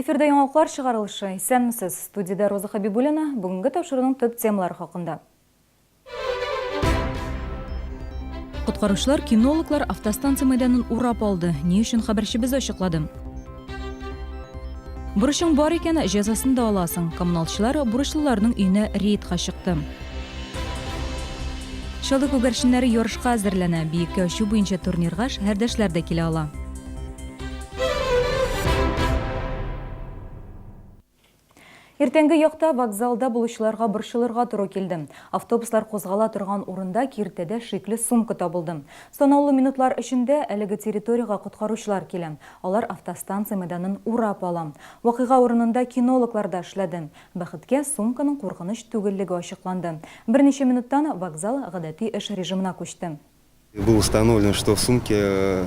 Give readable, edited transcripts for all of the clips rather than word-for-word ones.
Эфирда яңалыклар чыгарылышы. Исәнмесез. Студиядә Роза Хәбибуллина. Бүгенге тапшыруның төп темалары хакында. Коткаручылар кинологлар автостанция мәйданын урап алды. Ни өчен хәбәрчебез ачыклады. Бурычың бар икән, җәзасын да аласың. Коммуналчылар бурычлыларның өенә рейдка чыкты. Чаллы күгәрченнәре ярышка әзерләнә. Биеккә очу буенча турнирга шәһәрдәшләр дә килә ала. Иртәнге якта вокзалда булучыларга борчылырга туры килде. Автобуслар кузгала торган урында киртәдә шикле сумка табылды. Санаулы минутлар эчендә әлеге территориягә коткаручылар килә. Алар автостанция мәйданын урап ала. Вакыйга урынында кинологлар да эшләде. Бәхеткә, сумканың куркыныч түгеллеге ачыкланды. Берничә минуттан вокзал гадәти эш режимына күчте. Было установлено, что в сумке э,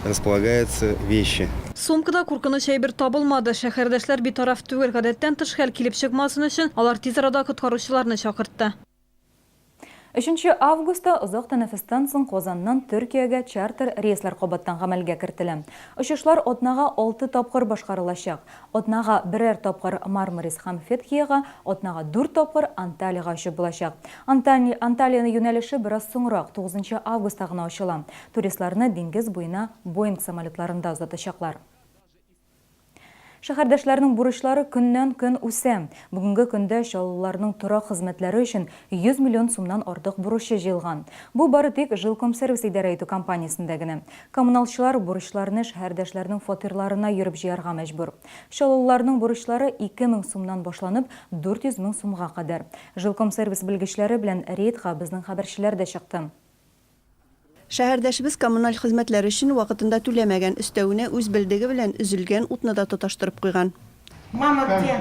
располагаются вещи. Сумкада куркыныч әйбер табылмады. Шәһәрдәшләр битараф түгел. Гадәттән тыш хәл килеп чыкмасын өчен, алар тиз арада коткаручыларны чакыртты. Өченче августта озак тәнәфестән соң Казаннан Төркиягә чартер рейслар кабаттан гамәлгә кертелә. Очышлар атнага алты тапкыр башкарылачак. Атнага берәр тапкыр Мармарис һәм Фетхиягә, атнага дүрт тапкыр Анталиягә очып булачак. Анталия юнәлеше бераз соңрак, тугызынчы августта гына ачыла. Туристларны диңгез буена Боинг самолетларында озатачаклар. Шәһәрдәшләрнең бурычлары көннән-көн үсә. Бүгенге көндә чаллыларның торак хезмәтләре өчен 100 миллион сумнан артык бурычы җыелган. Бу бары тик Жилкомсервис идарә итү компаниясендә генә. Коммуналчылар бурычларны шәһәрдәшләрнең фатирларына йөреп җыярга мәҗбүр. Чаллыларның бурычлары 2000 сумнан башланып, 400 мең сумга кадәр. Жилкомсервис белгечләре белән рейдка безнең хәбәрчеләр дә чыкты. Шәһәрдәшебез коммуналь хезмәтләр өчен вакытында түләмәгән, өстәвенә үз белдеге белән өзелгән утны да тоташтырып куйган. Мама где?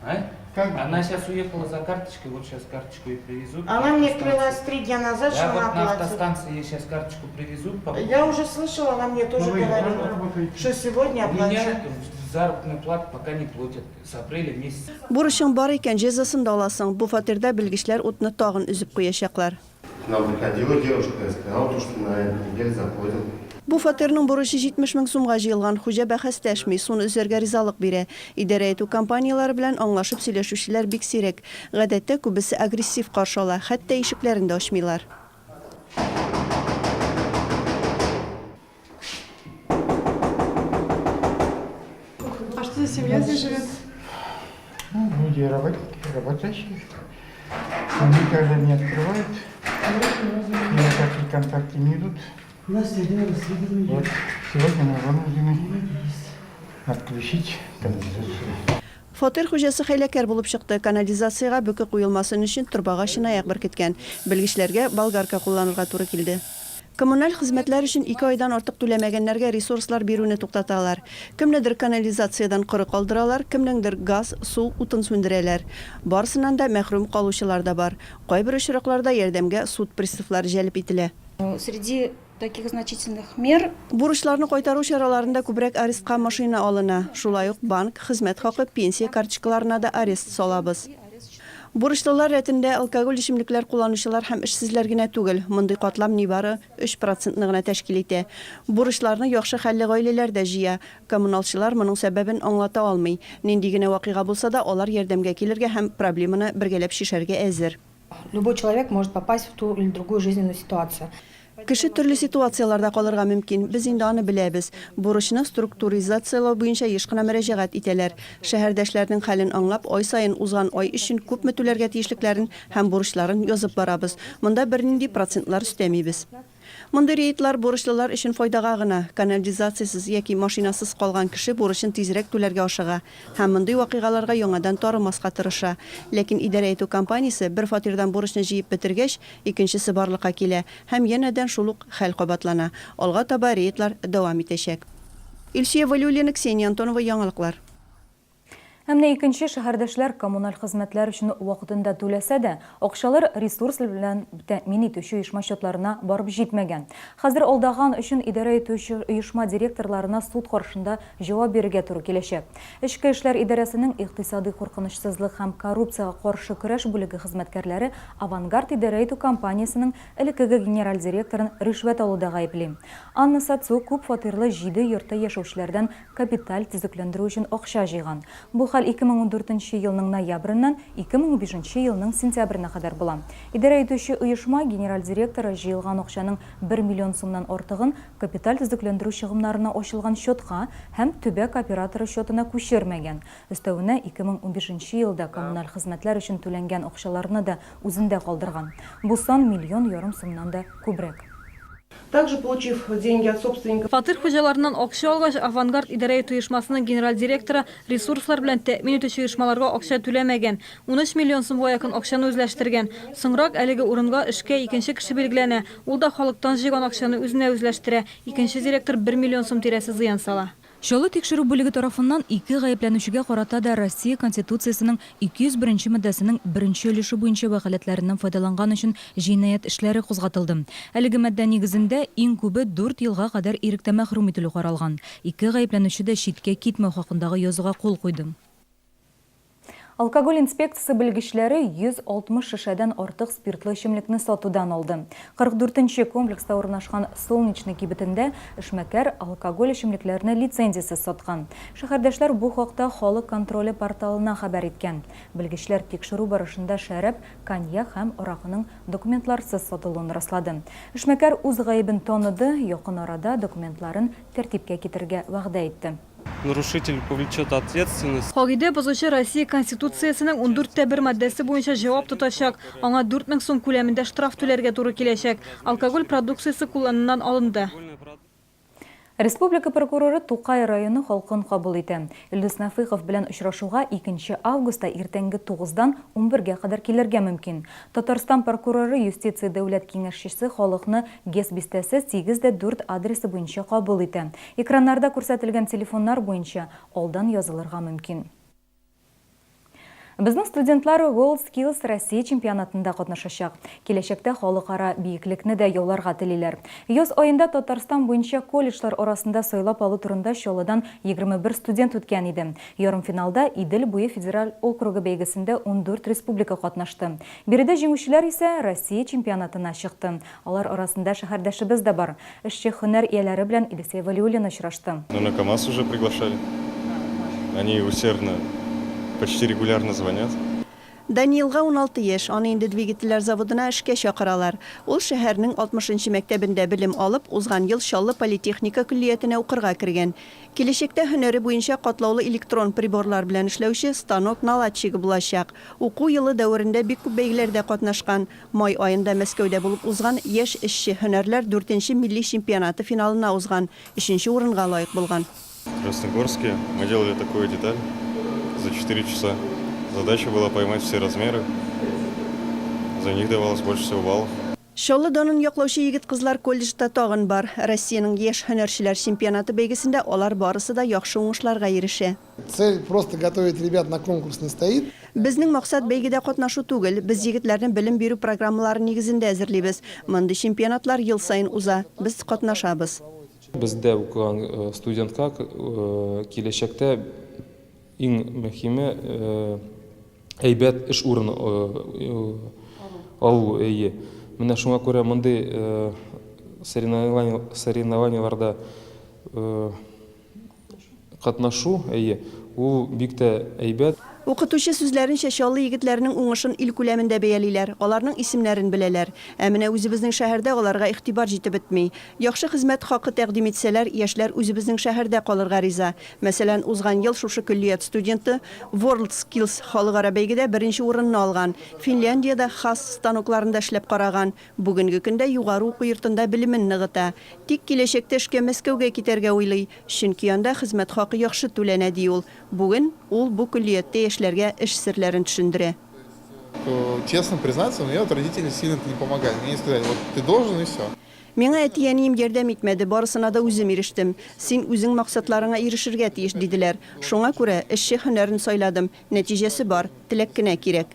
А? Она сейчас уехала за карточкой, вот сейчас карточку ей привезут. Она мне клялась 3 дня назад, Да, что вот она на оплатит. автостанции ей сейчас карточку привезут. Я уже слышала, она мне тоже Ну, вы говорила, работаете? что сегодня У меня оплачу. заработную плату пока не платят. С апреля месяца. Бурычың бар икән, җәзасын да аласың. Бу фатирда белгечләр утны тагын өзеп куячаклар. К нам приходила девушка и сказала, то, что на этой неделе заплатим. Бу фатирның бурычы 70 мең сумга җыелган. Хуҗа бәхәсләшми, суны өзәргә ризалык бирә. Идарә итү компанияләре белән аңлашып сөйләшүчеләр бик сирәк. Гадәттә, күбесе агрессив каршы ала, хәтта ишекләрен дә ачмыйлар. А что за семья здесь живет? Ну, люди работники, работающие. Никогда не открывают. Ни на какие контакты не идут. Вот сегодня мы вынуждены отключить канализацию. Фатир хуҗасы хәйләкәр булып чыкты, канализациягә бөке куелмасын өчен торбага чынаяк беркеткән. Белгечләргә болгарка кулланырга туры килде. Коммуналь хезмәтләр өчен ике айдан артык түләмәгәннәргә ресурслар бирүне туктаталар. Кемнедер канализациядән коры калдыралар, кемнеңдер газ, су, утын сүндерәләр. Барысыннан да мәхрүм калучылар да бар. Кайбер очракларда ярдәмгә суд приставлары җәлеп ителә. Среди таких значительных мер. Бурычларны кайтару чараларында күбрәк арестка машина алына. Шулай ук банк, хезмәт хакы, пенсия карточкаларына да арест салабыз. Бурычлылар рәтендә алкоголь эчемлекләр кулланучылар һәм эшсезләр генә түгел. Мондый катлам нибары өч процентны гына тәшкил итә. Бурычларны яхшы хәлле гаиләләр дә җыя. Коммуналчылар моның сәбәбен аңлата алмый. Нинди генә вакыйга булса да, алар ярдәмгә килергә һәм проблеманы бергәләп чишәргә әзер. Любой человек может попасть в ту или другую жизненную ситуацию. Кеше төрле ситуацияләрдә калырга мөмкин, без инде аны беләбез. Бурычны структуризацияләү буенча еш кына мөрәҗәгать итәләр. Шәһәрдәшләрнең хәлен аңлап, ай саен узган ай өчен күпме түләргә тиешлекләрен һәм бурычларын язып барабыз. Монда бернинди процентлар өстәмибез. Мондый рейдлар бурычлылар өчен файдага гына. Канализациясез яки машинасыз калган кеше бурычын тизрәк түләргә ашыга һәм мондый вакыйгаларга яңадан тарымаска тырыша. Ләкин идарә итү компаниясе бер фатирдан бурычны җыеп бетергәч, икенчесе барлыкка килә һәм янәдән шул ук хәл кабатлана. Алга таба рейдлар дәвам итәчәк. Илсөя Вәлиуллина, Ксения Антонова, Яңалыклар. Ә менә икенче шәһәрдәшләр коммуналь хезмәтләр өчен вакытында түләсә дә, акчалар ресурс белән тәэмин итүче оешма счетларына барып җитмәгән. Хәзер алдаган өчен идарә итүче оешма директорларына суд каршында җавап бирергә туры киләчәк. Эчке эшләр идарәсенең икътисадый куркынычсызлык һәм коррупциягә каршы көрәш бүлеге хезмәткәрләре Авангард идарә итү компаниясенең элеккеге генераль директорын ришвәт алуда гаепли. Анна Сацу күп фатирлы җиде йортта яшәүчеләрдән капиталь төзекләндерү өчен акча җыйган. Бу хәл 2014 нче елның ноябреннән 2015 нче елның сентябренә кадәр була. Идарә итүче оешма генераль директоры җыелган акчаның бер миллион сумнан артыгын капиталь төзекләндерү чыгымнарына ачылган счетка һәм төбәк операторы счетына күчермәгән. Өстәвенә, 2015 нче елда коммуналь хезмәтләр өчен түләнгән акчаларны да үзендә калдырган. Бу сан миллион ярым сумнан да күбрәк. Также получив деньги от собственников. Фатир хуҗаларыннан акча алгач, Авангард идарә итү оешмасының генераль директоры ресурслар белән тәэмин итүче оешмаларга акча түләмәгән, 13 миллион сумга якын акчаны үзләштергән. Соңрак әлеге урынга эшкә икенче кеше билгеләнә, ул да халыктан җыйган акчаны үзенә үзләштерә, икенче директор бер миллион сум тирәсе зыян сала. Чаллы тикшерү бүлеге тарафыннан ике гаепләнүчегә карата да Россия Конституциясенең 201 нче маддәсенең беренче өлеше буенча вәкаләтләреннән файдаланган өчен җинаять эшләре кузгатылды. Әлеге маддә нигезендә иң күбе дүрт елга кадәр иректә мәхрүм ителү каралган. Ике гаепләнүче дә читкә китмәү хакындагы язуга кул куйды. Алкоголь инспекциясе белгечләре 160 шешәдән артык спиртлы эчемлекне сатудан алды. 44 нче комплекста урнашкан Солнечный кибетендә эшмәкәр алкоголь эчемлекләрне лицензиясез саткан. Шәһәрдәшләр бу хакта Халык контроле порталына хәбәр иткән. Белгечләр тикшерү барышында шәраб, коньяк һәм аракының документларсыз сатылуын раслады. Эшмәкәр үз гаебен таныды, якын арада документларын тәртипкә китерергә вәгъдә итте. Нарушитель повлечет ответственность. Кагыйдә бозучы Россия Конституциясенең ундүрт тә бер маддәсе буенча җавап тотачак, аңа 4000 сум күләмендә штраф түләргә туры киләчәк. Алкоголь продукциясе кулланудан алынды. Республика прокуроры Тукай районы халкын кабул итә. Илдус Нәфыйков белән очрашуга икенче августта иртәнге тугыздан унбергә кадәр килергә мөмкин. Татарстан прокуроры, юстиция дәүләт киңәшчесе халыкны ГЭС бистәсе 8 дә 4 адресы буенча кабул итә. Экраннарда күрсәтелгән телефоннар буенча алдан язылырга мөмкин. Безнең студентлар WorldSkills Россия чемпионатында катнашачак. Киләчәктә халыкара биеклекне дә яуларга телиләр. Яз аенда Татарстан буенча колледжлар арасында сайлап алу турында Чаллыдан 21 студент үткән иде. Ярымфиналда Идел буе федераль округы бәйгесендә 14 республика катнашты. Биредә җиңүчеләр исә Россия чемпионатына чыкты. Алар арасында шәһәрдәшебез дә бар. Эшче һөнәр ияләре белән Илсөя Вәлиуллина очрашты. Ну, на КАМАЗ уже приглашали. Они усердно, почти регулярно звонят. Даниилга уналты яшь, аны инде двигательләр заводына эшкә чакыралар. Ул шәһәрнең 60 нчы мәктәбендә белем алып, узган ел Чаллы политехника көллиятенә укырга кергән. Киләчәктә һөнәре буенча катлаулы электрон приборлар белән эшләүче станок наладчигы булачак. Уку елы дәверендә бик күп бәйгеләрдә катнашкан. Май аенда Мәскәүдә булып узган Яшь эшче һөнәрләр дүртенче милли чемпионаты финалына узган, өченче урынга лаек булган. В Красногорске мы делали такую деталь за четыре часа. Задача была поймать все размеры. За них давалось больше всего баллов. Чаллы данын яклаучы егет-кызлар колледжда тагын бар. Россиянең яшь һөнәрчеләр чемпионаты бәйгесендә алар барысы да яхшы уңышларга ирешә. Цель просто готовить ребят на конкурс не стоит. Безнең максат бәйгедә катнашу түгел, без егетләрне белем бирү программалары нигезендә әзерлибез. Мондый чемпионатлар ел саен уза, без катнашабыз. Бездә укыган студентка киләчәктә иң мөһиме әйбәт эш урыны алу, әйе. Менә шуңа күрә мондый соревнованиеларда Катнашу, әйе, ул бик тә әйбәт. Укытучы сүзләренчә, Чаллы егетләренең уңышын ил күләмендә бәялиләр, аларның исемнәрен беләләр. Ә менә үзебезнең шәһәрдә аларга игътибар җитеп бетми. Яхшы хезмәт хакы тәкъдим итсәләр, яшьләр үзебезнең шәһәрдә калырга риза. Мәсәлән, узган ел шушы көллият студенты WorldSkills халыкара бәйгедә беренче урынны алган, Финляндиядә Хас станокларында эшләп караган, Бүгенге көндә югары уку йортында белемен ныгыта. Тик киләчәктә эшкә Мәскәүгә китәргә уйлый, чөнки анда хезмәт хакы яхшы түләнә, ди ул. Бүген ул бу көллияттә яшьләргә эш серләрен төшендерә. Честно признаться, мне вот родители сильно-то не помогали. Мне не сказали, вот ты должен и все. Миңа әти-әнием ярдәм итмәде, барысына да үзем ирештем. Син үзең максатларыңа ирешергә тиеш, диделәр. Шуңа күрә эшче һөнәрен сайладым. Нәтиҗәсе бар, теләк кенә кирәк.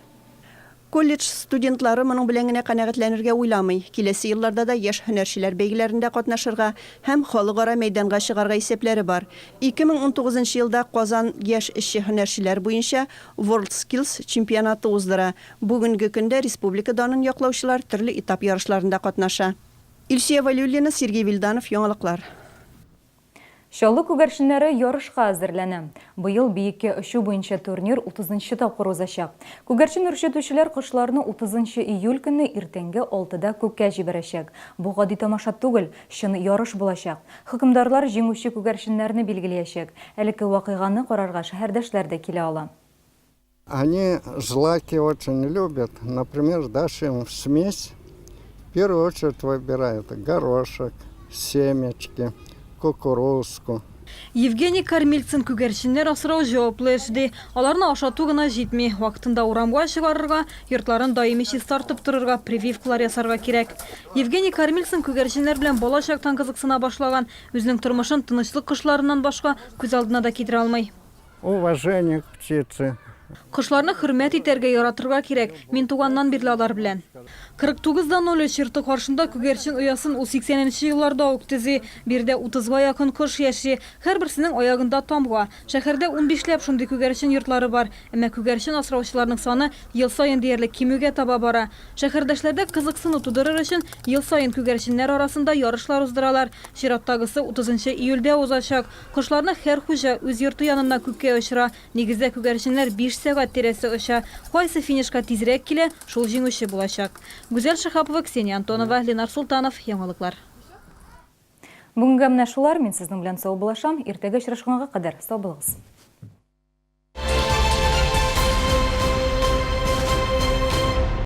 Колледж студентлары моның белән генә канәгатьләнергә уйламый. Киләсе елларда да яшь һөнәрчеләр бәйгеләрендә катнашырга һәм халыкара мәйданга чыгарга исәпләре бар. 2019 нчы елда Казан яшь эшче-һөнәрчеләр буенча WorldSkills чемпионаты уздыра. Бүгенге көндә республика данын яклаучылар төрле этап ярышларында катнаша. Илсөя Вәлиуллина, Сергей Вильданов, Яңалыклар. Чаллы күгәрченнәре ярышка әзерләнә. Быел биеккә очу буенча турнир утызынчы тапкыр узачак. Күгәрчен үрчетүчеләр кошларны утызынчы июль көнне иртәнге алтыда күккә җибәрәчәк. Бу гади тамаша түгел, чын ярыш булачак. Хөкемдарлар җиңүче күгәрченнәрне билгелиячәк. Элекке вакыйганы карарга шәһәрдәшләр дә килә ала. Они злаки очень любят. Например, дашь им смесь, в первую очередь выбирают горошек, семечки, кукурузку. Евгений Кормильцин күгәрченнәр асрау җаваплы эш, ди. Аларны ашату гына җитми, вакытында урамга чыгарырга, йортларын даими чистартып торырга, прививкалар ясарга кирәк. Евгений Кормильцин күгәрченнәр белән бала чактан кызыксына башлаган. Үзенең тормышын тынычлык кошларыннан башка күз алдына да китерә алмый. Уважение к птице. Кошларны хөрмәт итәргә, яратырга кирәк. Мин туганнан бирле алар белән. 49 да 03 йорты каршында күгәрчен оясын ул 80 нче елларда ук төзи. Биредә утызга якын кош яши. Һәрберсенең аягында тамга. Шәһәрдә унбишләп шундый күгәрчен йортлары бар. Әмма күгәрчен асраучыларның саны ел саен диярлек кимүгә таба бара. Шәһәрдәшләрдә кызыксыну тудырыр өчен ел саен күгәрченнәр арасында ярышлар уздыралар. Чираттагысы утызынчы июльдә узачак. Кошларны һәр хуҗа үз йорты яныннан күккә очыра. Нигездә күгәрченнәр биш сәгать тирәсе оча. Кайсы финишка тизрәк килә, шул җиңүче булачак. Гүзәл Шиһапова, Ксения Антонова, Ленар Солтанов, Яңалыклар. Бүгенгә менә шулар, мин сезнең белән саубуллашам, иртәгә очрашканга кадәр, сау булыгыз.